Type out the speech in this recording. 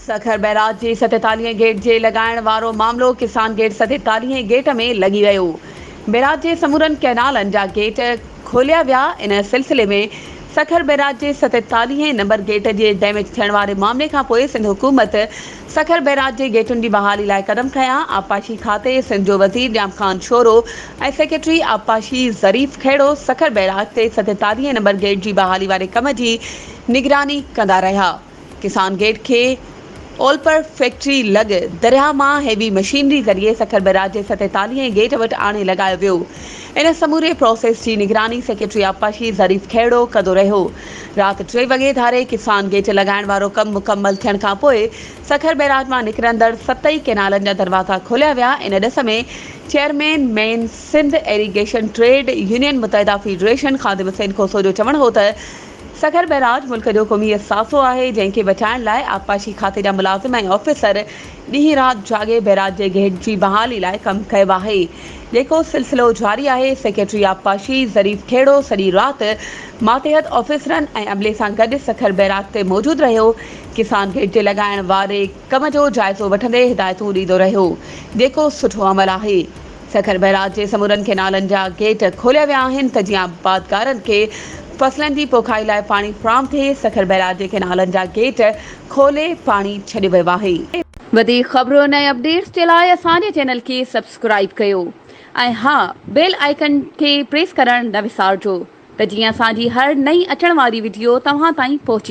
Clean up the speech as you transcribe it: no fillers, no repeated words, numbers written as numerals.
Sukkur barrage جي ستيتاليهين gate جي لڳائڻ وارو معاملو ڪسان گيٽ ستيتاليهين گيٽ ۾ لڳي ويو. بئراج جي سمورن ڪئنالن جا گيٽ کوليا ويا. ان سلسلي ۾ سکر بئراج جي ستيتاليهين نمبر گيٽ جي ڊيميج ٿيڻ واري معاملي کانپوء سنڌ حڪومت سکر بئراج جي گيٽن جي بحالي لاء قدم کنيا. آبپاشي کاتي سنڌ جو وزير ڄام خان شورو ۽ سيڪريٽري آبپاشي ظريف کهڙو سکر بئراج تي ستيتاليهين نمبر گيٽ جي بحالي واري ڪم جي نگراني ڪندا رهيا. ڪسان گيٽ کي اولپر فيڪٽري لڳ درياهه مان هيوي مشينري ذريعي سکر بئراج جي ستيتاليهين گيٽ وٽ آڻي لڳايو ويو. ان سموري پروسيس جي نگراني سيڪريٽري آبپاشي ظريف کهڙو ڪندو رهيو. رات ٽي وڳي ڌاري ڪسان گيٽ لڳائڻ وارو ڪم مڪمل ٿيڻ کانپوء سکر بئراج مان نڪرندڙ ست ئي ڪئنالن جا دروازا کوليا ويا. ان ڏس ۾ chairman main Sindh irrigation trade union Muttahida federation Khadim Hussain Khoso جو چوڻ هو ته سکر بئراج ملڪ جو قومي اثاثو آهي، جنهن کي بچائڻ لاء آبپاشي کاتي جا ملازم ۽ آفيسر ڏينهن رات جاڳي بئراج جي گيٽ جي بحالي لاء ڪم ڪيو آهي، جيڪو سلسلو جاري آهي، سيڪريٽري آبپاشي ظريف کهڙو سڄي رات ماتحت آفيسرن ۽ عملي سان گڏ سکر بئراج تي موجود رهيو، ڪسان گيٽ جي لڳائڻ واري ڪم جو جائزو وٺندي هدايتون ڏيندو رهيو، جيڪو سٺو عمل آهي. سکر بئراج جي سمورن ڪئنالن جا گيٽ کوليا ويا آهن ته جيئن آبادگارن کي فصلن جي پوکائي لاء پاڻي فراهم ٿئي، سکر بئراج جي ڪئنالن جا گيٽ کولي پاڻي ڇڏيو ويو آهي. وڌيڪ خبرن ۽ اپڊيٽس جي لاء اسان جي چينل کي سبسڪرائيب ڪيو ۽ ها بيل آئيڪن کي پريس ڪرڻ نه وسارجو ته جيئن اسان جي هر نئين اچڻ واري وڊيو توهان تائين پهچي.